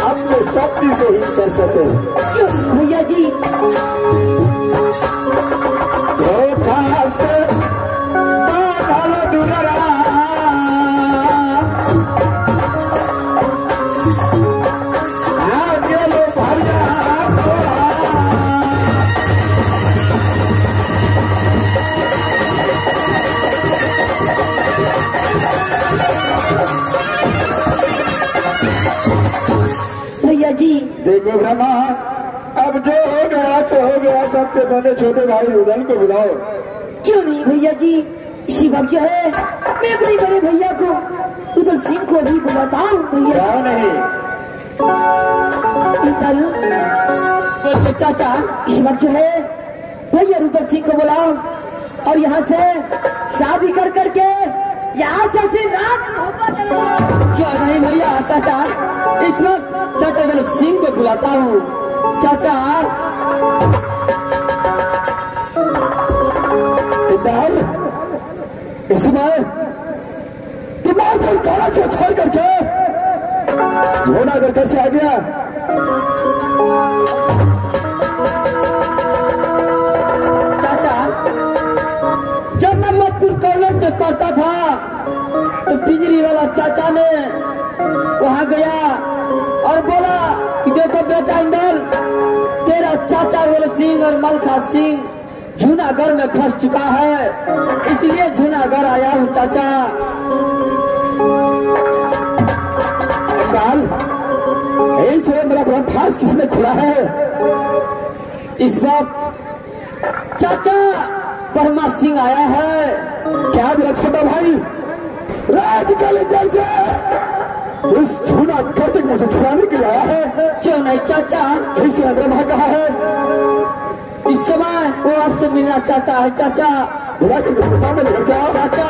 अपने शक्ति से ही कर सके। भैया जी धोखा से बाधल दुलरा आगे लो भैया भैया जी। देखो ब्रह्मा, अब जो हो गया सो हो गया। सबसे पहले छोटे भाई रुदल को बुलाओ। क्यों नहीं भैया जी, इसी वक्त जो है मैं अपने बड़े भैया को रुदल सिंह को भी बुलाता हूँ। भैया क्यों नहीं बोलिए चाचा, इस वक्त जो है भैया रुदल सिंह को बुलाओ और यहाँ से शादी कर करके यहाँ से रात मोहब्बत। क्यों नहीं भैया चाचा, इस वक्त चाचा रुदल सिंह को बुलाता हूँ। चाचा इसमें तुम्हारे कॉलेज को छोड़ करके झोनागढ़ कैसे आ गया? चाचा जब मैं मधुपुर कॉलेज में पढ़ता था तो पिंजरी वाला चाचा ने वहां गया और बोला कि देखो बेटा इंदल, तेरा चाचा रुदल सिंह और मलखा सिंह जूनागढ़ में फंस चुका है, इसलिए जूनागढ़ आया हूँ चाचा। इंदल, ऐसे मेरा ब्रह्मास्त्र किसने खुला है? इस वक्त चाचा ब्रह्मा सिंह आया है। क्या मेरा छोटा भाई राज कलेंदर से इस जूनागढ़ तक मुझे छुड़ाने के लिए आया है? क्यों नहीं चाचा, ऐसे ब्रह्मा कहा है। इस समय वो आपसे मिलना चाहता है चाचा। बुला के मेरे सामने लेकर के आओ। चाचा क्या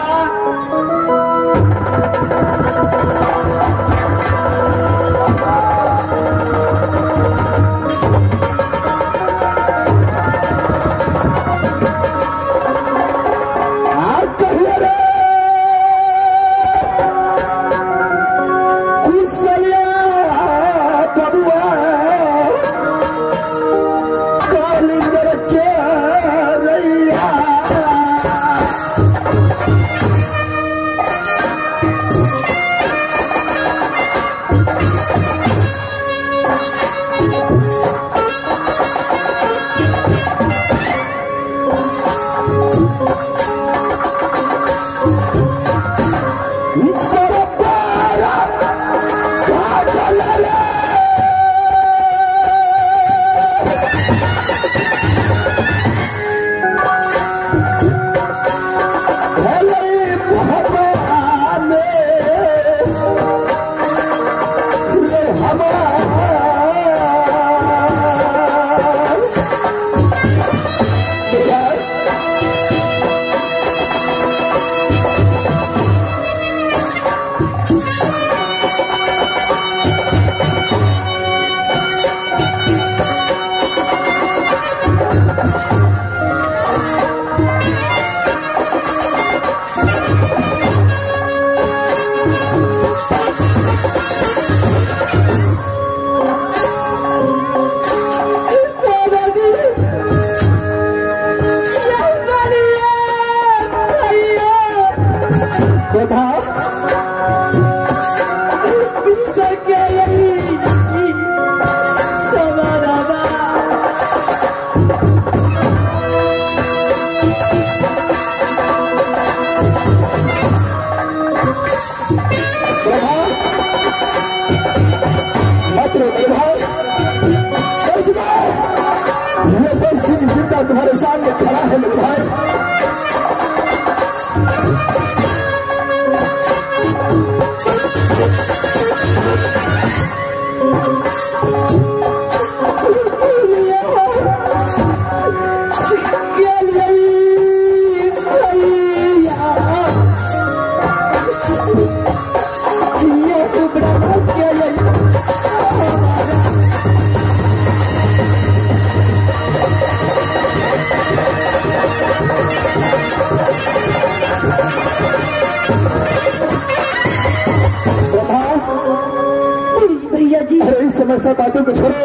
सब बातों को छोड़ो,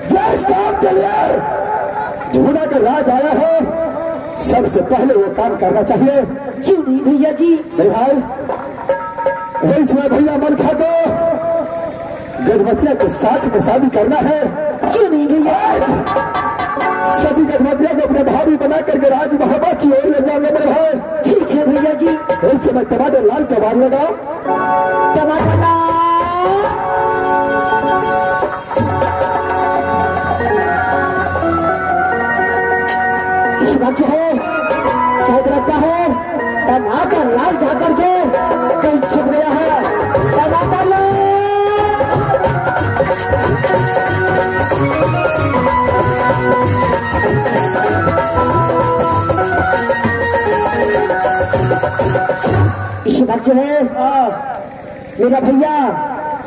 जिस काम के लिए झूना का राज आया है सबसे पहले वो काम करना चाहिए। क्यों नहीं भैया जी? मेरे भाई इसमें भैया मलखा को गजमतिया के साथ में शादी करना है। क्यों नहीं भैया? सभी गजमतिया को अपने भाभी बना करके राज महाबा की ओर ले जाएंगे मेरे भाई। ठीक है भैया जी। इस समय टमाटर लाल का बाल लगाओ। टमाटर लाल। जो है शायद लगता है टमाटर लाल जाकर के कहीं छुप गया है। टमाटर लाल। इस वक्त जो है मेरा भैया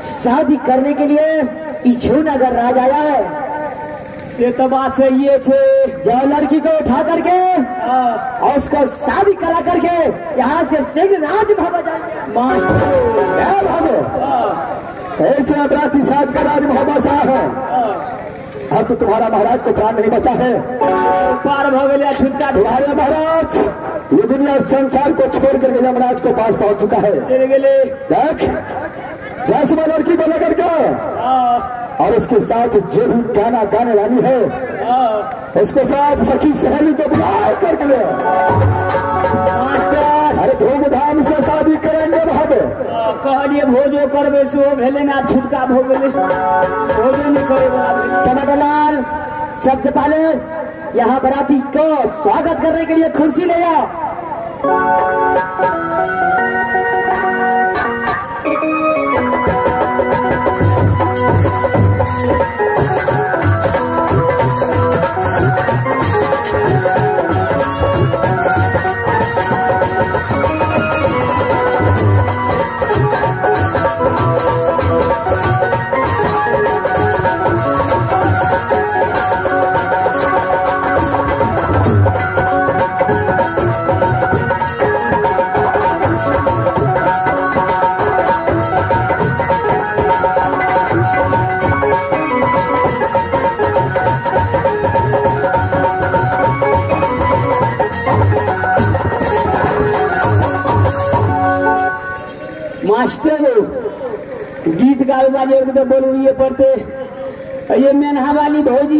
शादी करने के लिए इछू नगर राज आया है। से तो बात सही है। जो लड़की को उठा करके और उसको शादी करा करके यहाँ से सिंह राज भावा जाएंगे। ऐसे अपराधी साज का राज भावा सा है। अब तो तुम्हारा महाराज को प्राण नहीं बचा है। पार हो गया छुटका। तुम्हारे महाराज ये दुनिया संसार को छोड़ करके यमराज को पास पहुंच चुका है। देख जैसे मैं लड़की को लेकर के और उसके साथ जो भी गाना गाने वाली है उसके साथ सखी सहेली को बुला करके ले। अरे धूमधाम से शादी करेंगे भावे। कहलिए भोजो करबे सो भेले ना छुटका भो गेले। भोजो नहीं करे। टमाटर लाल सबसे पहले यहाँ बराती को स्वागत करने के लिए कुर्सी ले आओ। मास्टर गीत गावे वाले तो बोलिए पड़ते। ये मेनहा वाली भौजी,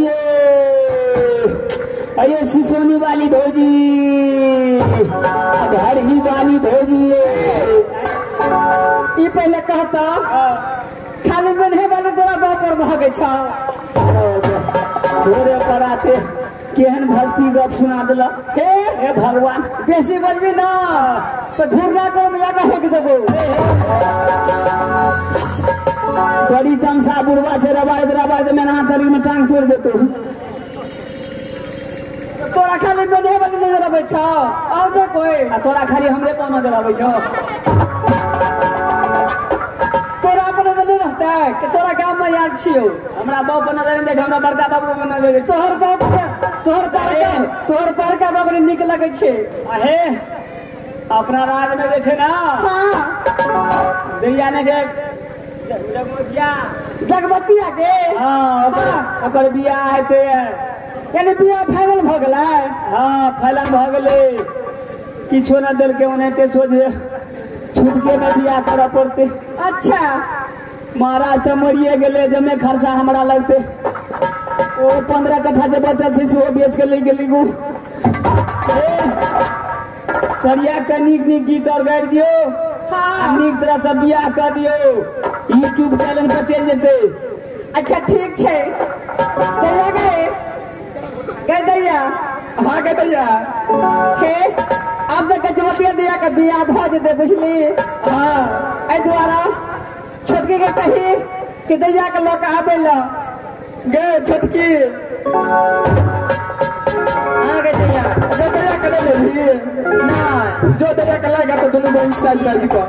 ये सिसोनी वाली भौजी, हरही वाली भौजी। ये पहले कहता खाली मेनहे वाले तोरा बाप पर भागे छा। थोड़े पर आते केहन भक्ति गप सुना दिला। हे भगवान बेसी बोलबी ना तो घूरना करो में जाकर फेंक देबो। बड़ी तमसा बुढ़वा छे रबाइत रबाइत मेनहा तरी में टांग तोड़ देतो। तोरा खाली मेनहे वाली नजर आबै छौ और ना कोई? आ तोरा खाली हमरे पर नजर आबै छौ। तोरा पर नजर नहीं रहता है कि तोरा गांव में यार छियो। हमरा बाप पर नजर नहीं छै, हमरा बड़का बाप पर नजर छै। तोहर बाप के तोहर बड़का बाप ने नीक लगै छै। अहे अपना राज में जे छै ना। हां जहिया ने छै जगमतिया, जगमतिया के हां ओकर बियाह हेतै। यानी बियाह फाइनल भ गेलै। हां फाइनल भ गेलै। किछो न देलकै ओनाहिते सोझे छुटके में बियाह करऽ पड़तै। अच्छा महाराज तऽ मरिए गेलै, जमे खर्चा हमरा लगतै। ओ 15 कट्ठा जे बचल छै सेहो बेच के ले गेली। सरिया के नीक नीक गीत और गाबि दियौ। हाँ नीक तरह से बियाह कर दियौ। यूट्यूब चैनल पर चलि जेतै। अच्छा ठीक छै। दैया गए गए दैया। हाँ गए दैया। हे अब तऽ गजमतिया दैया के बियाह भऽ जेतै बुझली। हाँ एहि दुआरे छोटकी के कही कि दैया के लऽ के आबै लए। गे छोटकी आ गे दैया, गे दैया के नहि लेबही? नहि। जो दैया के लए तऽ दुनू बहिन साइज साइज कऽ।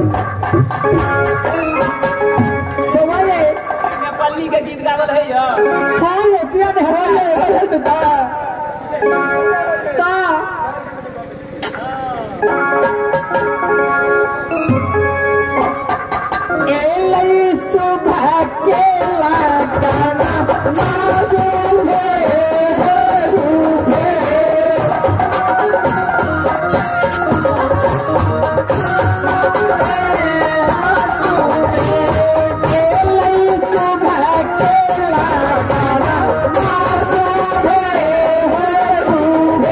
बौआ रे, पल्ली के गीत गावल है यौ। हाँ यौ, किया नहि होय हेतै? होय तऽ ता एलै सुबह के लगाना मासूमे हो सुबह। एलै सुबह के लगाना मासूमे हो सुबह।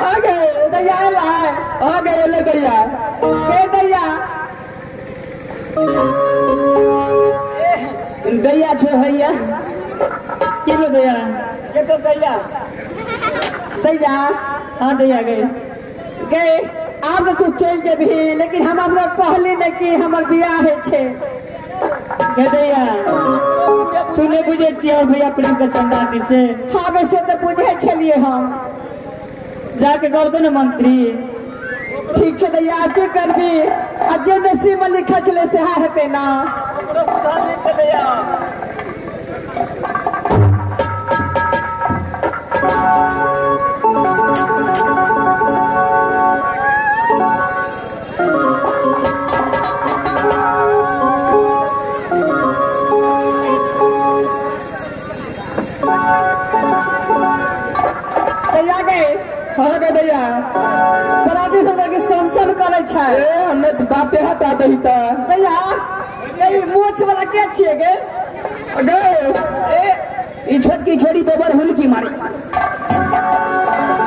आ गए दैया एलै। आ गए एलै दैया। हे दैया, दैया छो हैया की लो दैया? केकर दैया? दैया। हाँ दैया गए गए, आब तऽ तू चलि जेबही, लेकिन हमरा सबके कहली नहि कि हमर बियाह होइ छै। गे दैया, तू नहि बुझै छियै भैया प्रेम के चंदा जी से? हाँ बे, से तऽ बुझै छलियै हम। जाके कहलको ने मंत्री। ठीक छै दैया, आब की करबी, आ जे नसीब मे लिखल छलै सएह हेतै ना। ओकरो बुझल नहि छलैया। दैया गे। हाँ गे दैया। तोरा दिस हमरा के सन सन करै छै। ए हमे बापे हटा दही तऽ। दैया, ई मोछ वाला के छियै गे? गे ई छोटकी छोरी गोबर हुलकी मारै छै।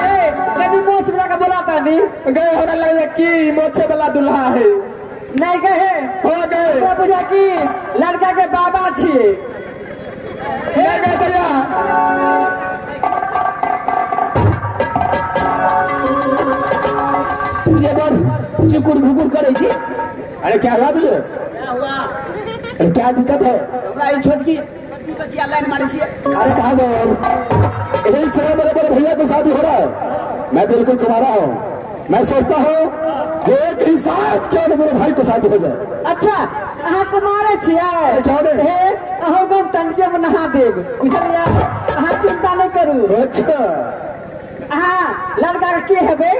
ए कनी मोछ वाला के बोला तानी। गे हमरा लगैया कि मोछे वाला दुल्हा है। नहि गे हे। हाँ गे। हमरा बुझा कि लड़का के बाबा छियै। नहि गे दैया। तू जे बड़ चुकुर भुकुर करै छी। अरे क्या हुआ तुझे? क्या हुआ? अरे क्या दिक्कत है? हमरा ई छोटकी छोटकी बचिया लाइन मारै छियै। अरे कहाँ गए? यही समय मेरे बड़े भैया को शादी हो रहा है, मैं बिल्कुल कुमारा हूँ। मैं सोचता हूँ एक ही साथ क्यों न मेरे भाई को शादी हो जाए। अच्छा, अहाँ कुमारे छियै? क्यों नहि? हे, अहूँ के हम टंकिये मे नहा देब, बुझलियै? अहाँ चिंता नहि करू। अच्छा, अहाँ लड़का के के हेबै?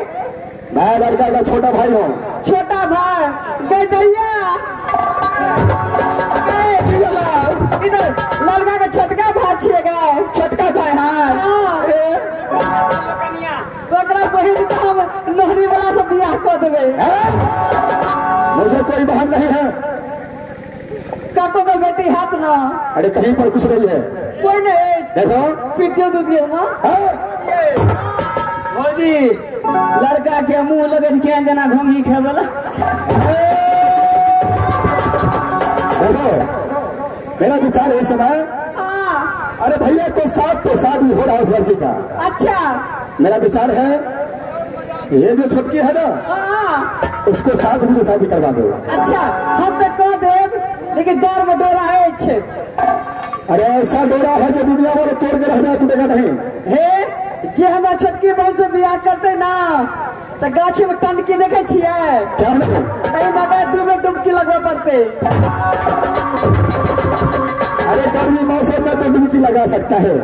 मैं लड़का का छोटा भाई हूँ। छोटा भाई? गे दैया, गे इधर लड़का के छोटका भाई छियै गे। छोटका भाई? हाँ। हाँ। ए, कनिया ओकरा बहिन के हम नोहरी वाला से बियाह कऽ देबै। हैं? मुझे कोई बहन नहीं है। काको के बेटी हाथ ना? अरे कहीं पर कुछ नहीं है। कोई नहीं अछि? देखो पितियो दूतियो में? हाँ? भौजी, लड़का के मुंह लगै छै केहन जेना घोंघी खाय वाला। देखो मेरा विचार इस समय, हाँ। अरे भैया को साथ तो शादी हो रहा है उस लड़की का। अच्छा। मेरा विचार है ये जो छोटकी है ना, हाँ, उसको साथ मुझे शादी करवा दो। अच्छा, हम तऽ कह देब, लेकिन डर में डोरा अछि। अरे ऐसा डोरा है जो दुनिया वाले तोड़ के रह जाए, टूटेगा नहीं। हे, जे हमरा छोटकी बहन से बियाह करते ना, तो गाछी में टंकी देखे छियै क्या नहीं नहीं मगर दू में डुबकी लगबे पड़ते। अरे गर्मी मौसम में तो डुबकी लगा सकता है,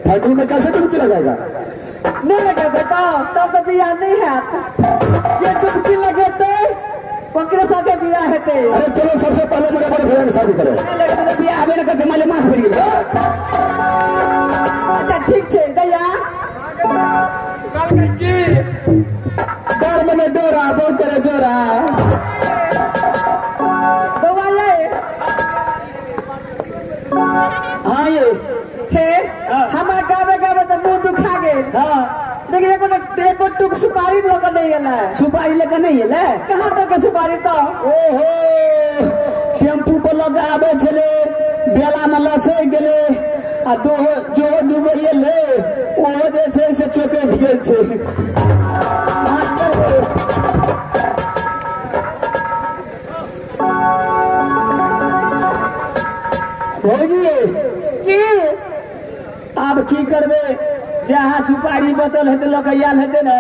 ठंडी में कैसे डुबकी लगाएगा? नहीं लगे बेटा तब तो बियाह नहीं है, जे डुबकी लगेते ओकरे साथे बियाह हेते। अरे चलो सबसे पहले मेरे बड़े भैया की शादी करो। नहीं लगे तो बियाह आबे न करते, माले मास पड़ गेल। अच्छा ठीक छै दैया की डर मने डोरा बहुत करे जोरा बउआ ये। हाँ ये हे हमरा गावे गावे तो मुंह दुखा गेल। हाँ लेकिन एको टुक सुपारी लऽ के नहीं गेलै। सुपारी लऽ के नहीं गेलै? कहाँ तक सुपारी तो? ओहो टेम्पू पर लऽ के आबै छलै, बेला में लसै गेलै आ दोहो जो दूगो एलै ओहो जे छै से चौकैत गेल छै। भौजी की आब की करबै, जे अहाँ सुपारी बचल हेतै लऽ के आयल हेतै ने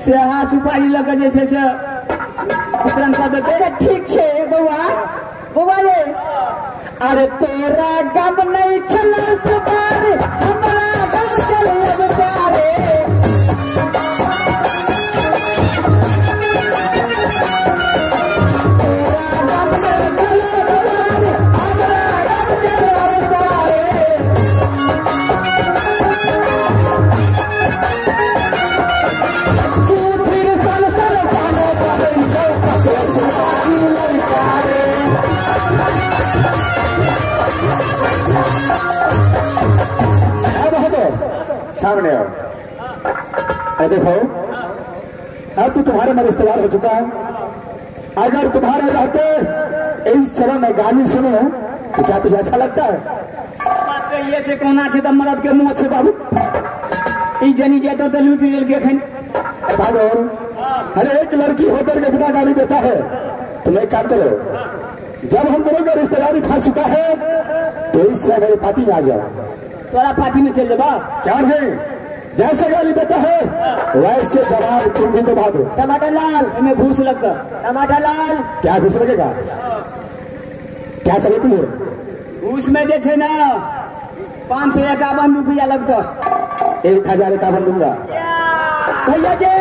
से अहाँ सुपारी लऽ के जे छै से वितरण कऽ देतै। अच्छा ठीक छै बउआ। बउआ ये अरे तोरा गम नहीं छल सुपारी हमरा गम चल अब प्यारे। तोरा गम नहीं छल सुपारी हमरा गम चल अब प्यारे। सुधीर सन सन पानो पड़ै सुपारी लड़का रे। अब हटो सामने आओ। देखो अब तो तुम्हारे में रिश्तेदार हो चुका है, अगर तुम्हारे रहते इस समय में गाली सुनो तो क्या तुझे अच्छा लगता है? बात सही है, कोना छै त मरद के मुंह छै बाबू, ई जनी जेतो त लूटि लेलकै एखन। भागो, अरे एक लड़की होकर के इतना गाली देता है। तुम एक काम करो, जब हम दोनों का रिश्तेदारी फंस चुका है तो इस समय मेरी पार्टी में आ जाओ। तोरा पार्टी में चल जेबा? क्या नहीं, जैसे गाली देता है वैसे जवाब तुम भी तो भागो। टमाटर लाल में घूस लगता। टमाटर लाल क्या घूस लगेगा? क्या चलती है घूस में जे छै ना 551 रुपया लगता। 1051 दूंगा भैया जी,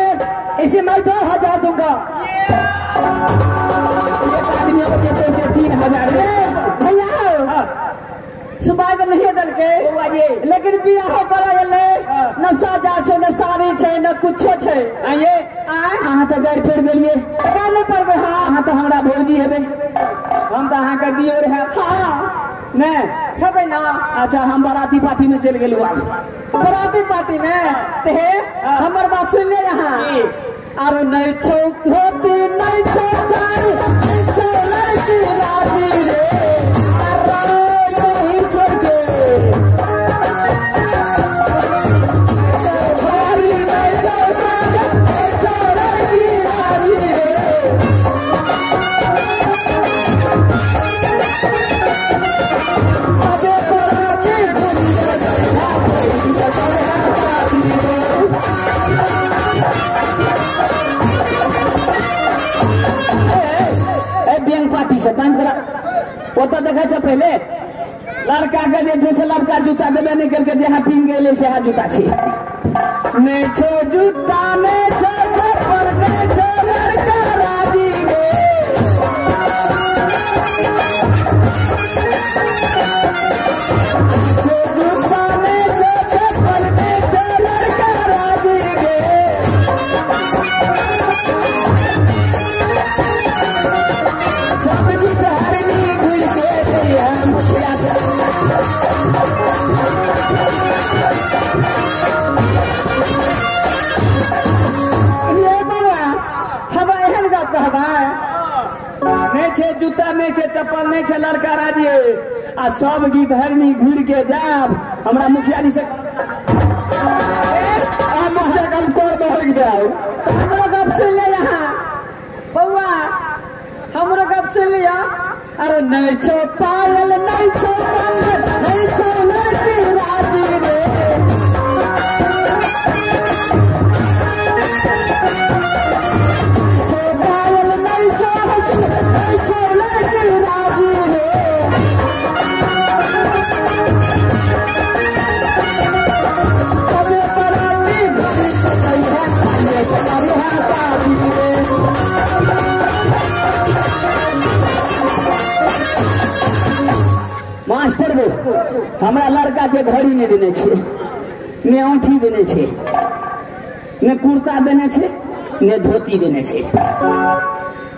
इसे मैं 2000 दूंगा। एक आदमी और 3000 भैया सुबह में नहीं दल के, लेकिन बियाह करा गेलै न साजा छै न साड़ी छै न कुछो छै। आइए अहाँ तऽ गारि फेर देलियै। गारि नहि पड़बै। हाँ अहाँ तऽ हमरा भौजी हेबै, हम तऽ अहाँके दियोर हैब। हाँ नहि हेबै ना। अच्छा हम बराती पार्टी में चलि गेलहुँ। आब बराती पार्टी में ते हमर बात सुन ले यहाँ। आरो नहीं छौ धोती नहीं छौ साड़ी नहीं छौ लड़की राजी रे नहीं छोड़ के साड़ी नहीं छौ साड़ी नहीं छौ लड़की राजी रे। अबे बराती बैंक पार्टी से बंद करा। ओतऽ देखै छ पहिले लड़का के जे छै से लड़का जूता देबे नहि केलकै, जे पिन गेलै सेहा जूता छै। नहीं छो जूता नहीं छो चप्पल नहीं छो लड़का राजी रे। छो जूता नहीं छो चप्पल नहीं छो लड़का राजी रे। सब गीत हरनी घुर के दैया मुखिया। ये बउआ हम एहन गप कहबै। नहीं छै जूता नहीं छै चप्पल नहीं छै लड़का राजी आ सब गीत हरनी घुर के जाब हमरा मुखिया जी से मुखिया कम कर बहक जाओ। हमरो गप सुन ले यहाँ बउआ, हमरो गप सुन लिया। अरे नहीं छो पायल नहीं छो कंगन नहीं छो लड़की राजी रे। बो हमरा लड़का के घड़ी नहीं देने छे, ने औंठी देने छे, ने कुर्ता देने छे, ने धोती देने छे,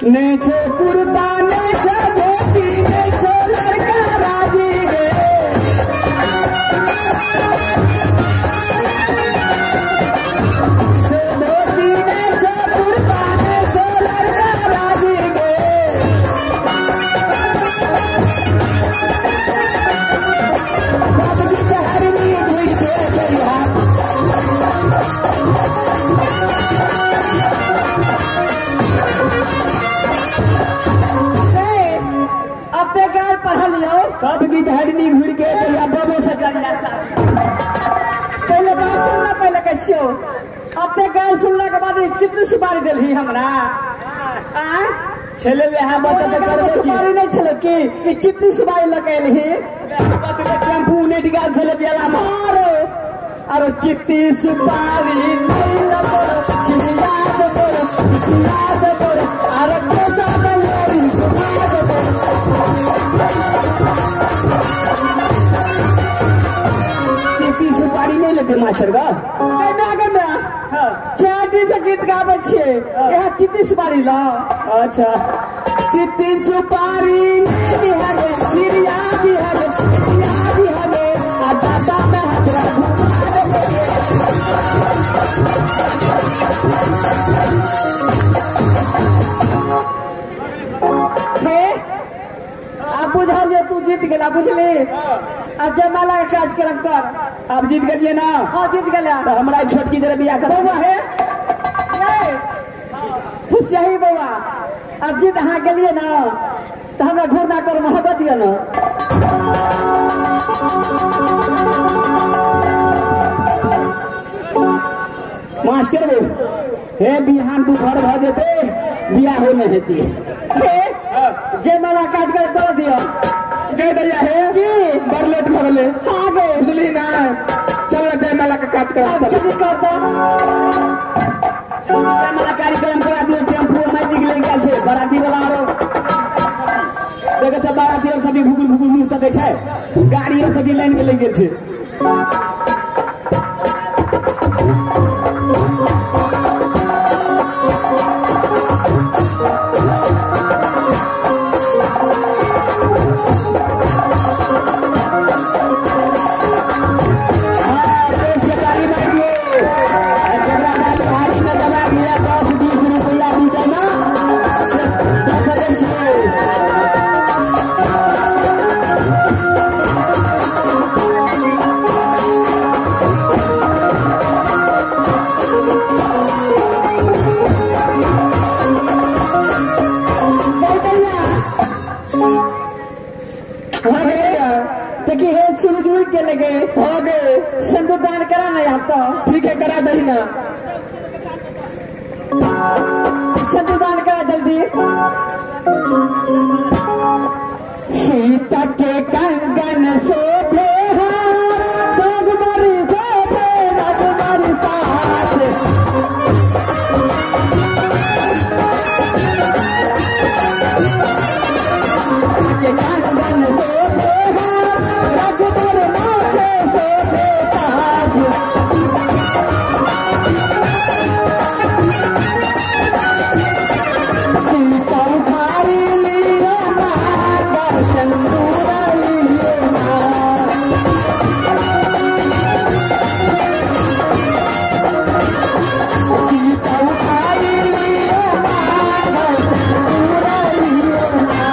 ने छे कुर्ता ने छे धोती ने छे लड़का राजी गे। छे धोती ने छे कुर्ता ने छे लड़का राजी गे। सब गीत हरनी घुर के जइहा। सब गीत हरनी घुर के जइहा बाबो से करिया पहले बात सुनना पहले कहियो। अब ते गाल सुनला के बाद चित्त सुपारी देलही हमरा। आ छेले वेहा बच्चा के करबो की सुपारी नहीं छले की ई चित्त सुपारी लगेलही। बच्चा के टेम्पू उनेट गेल छले बेला में। अरे अरे चित्ती सुपारी नहीं लबो चिड़िया दबो चिड़िया दबो अरे कोसा बलोरी घुमा दबो। चित्ती सुपारी नहीं लेते मास्टर गा। गन्ना चार दिन से गीत गाबै छियै, यहाँ चित्ती सुपारी ला। अच्छा चित्ती सुपारी बिहागे चिड़िया बिहागे चिड़िया बिहागे आ दादा में हाथ घुमा देबो। हे आप बुझल जे तू जीत गेला बुझली। अब जयमाला के कार्यक्रम कर। अब जीत गेलिए ना? हाँ जीत गेला। तो हमरा छोटकी जरा बियाह कर बौआ हे खुश यही बौआ। अब जीत अहाँ गेलिए ना तो हमरा घूरना कर मोहब्बत दिया ना। मास्टर बो हे बिहान दोपहर भ जेते बियाह हो नहीं हेती। हे जयमाला कार्यक्रम कर दिया। गए दैया हे की बड़ लेट भ गेलै। हाँ गे बुझली ना चल ना जयमाला के कार्यक्रम अब की कर दो। जयमाला कार्यक्रम करा दियो। टेम्पू मैजिक ले गेल छे बाराती वाला आरो देखै छ बाराती और सभी भुकुर भुकुर मुँह तकै छै गाड़ी और सभी लाइन के ले गेल छे। सिंदूरदान करा ना यहाँ तो ठीक है करा दही ना। सिंदूरदान करा जल्दी। सीता के कंगन शोभे रघुबर शोभे रघुबर साथ। के कंगन शोभे रघुबर माथे शोभे ताज। सीता उखारी लियो माता सिंदूर लियो माँ। सीता उखारी लियो माता सिंदूर लियो माँ।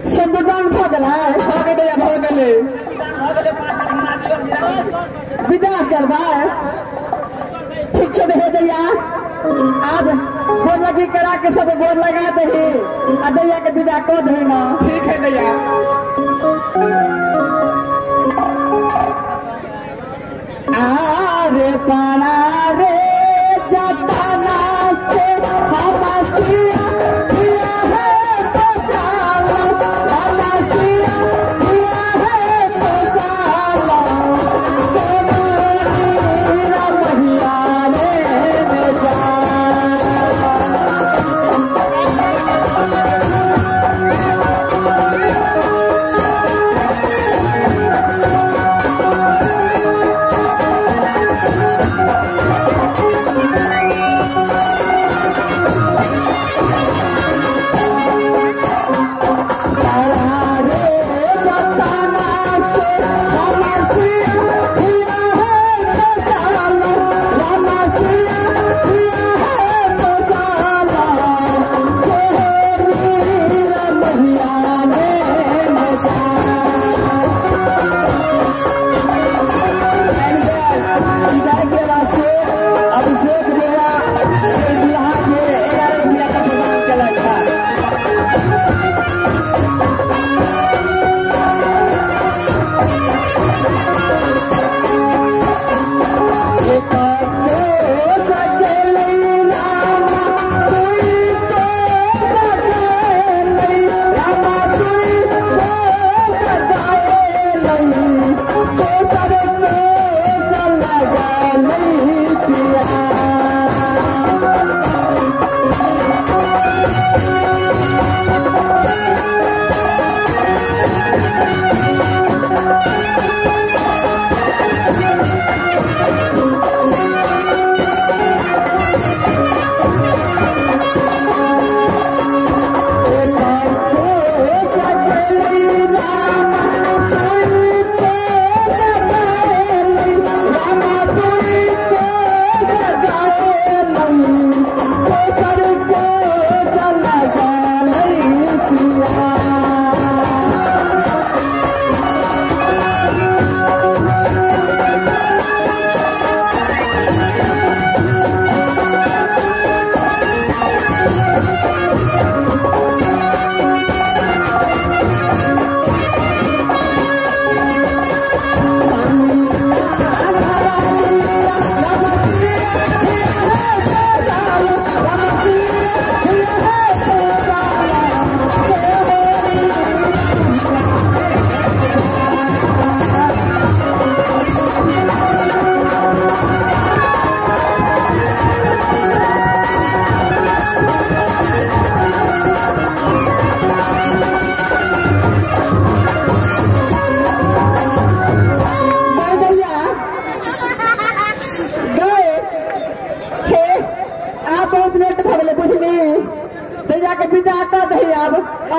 सिंदूरदान भ गेलै भ गेलै भ गेलै विदा करबै ठीक छै हे दैया। आब गोर लगी करा के सब गोर लगा दही आ दैया के विदा कऽ दही ना। ठीक है दैया। आरे पारा रे जतना से हम सिया है तो साला हम सिया है तो साला।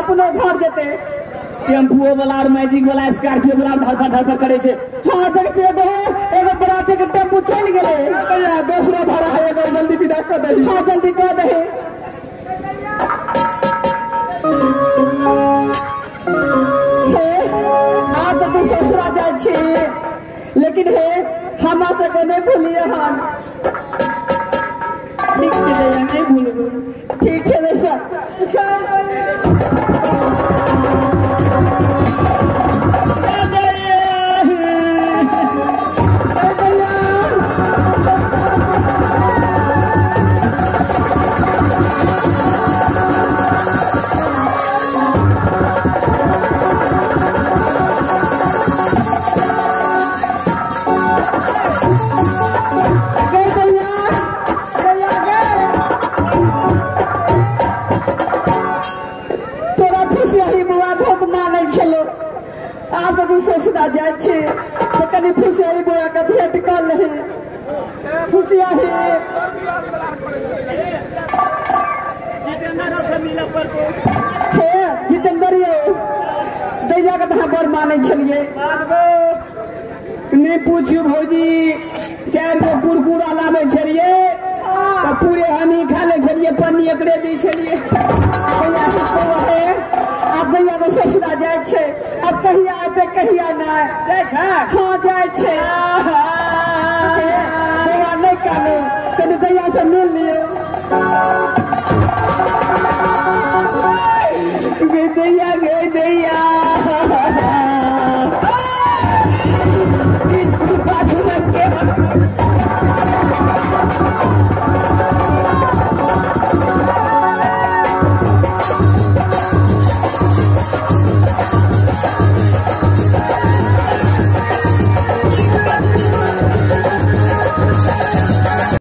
अपनो घर जेते टेम्पुओ वाला और मैजिक वाला स्कॉर्पियो वाला धरपड़ धरपड़ करे छे। हां देखते एगो एगो बराती के टेम्पू चल गेले भैया, दूसरा भाड़ा है एगो, जल्दी विदा कर दही। हां जल्दी कर दही। हे आप तो तू ससुरा जाइ छी, लेकिन हे हमरा सबके नहीं भूलिए हन। ठीक छे भैया, नहीं भूलबो। ठीक छे भैया। ससुरा जाइ छी तऽ कनि फुसियाही बौआ के भेंट कर लही। फुसियाही हे जितेंद्र यौ, दैया के तऽ अहाँ बड़ मानै छलियै। नहीं पूछियो भौजी, 4 गो कुरकुरा लाबै छलियै तऽ पूरे हमही खा लै छलियै, पन्नी एकरे दै छलियै। भैया हे आब भैया के ससुरा जाइ छै, अब कहिया एतै कहिया नहि। जाइ छै? हाँ जाइ छै। बौआ नहि कानू, कनि दैया से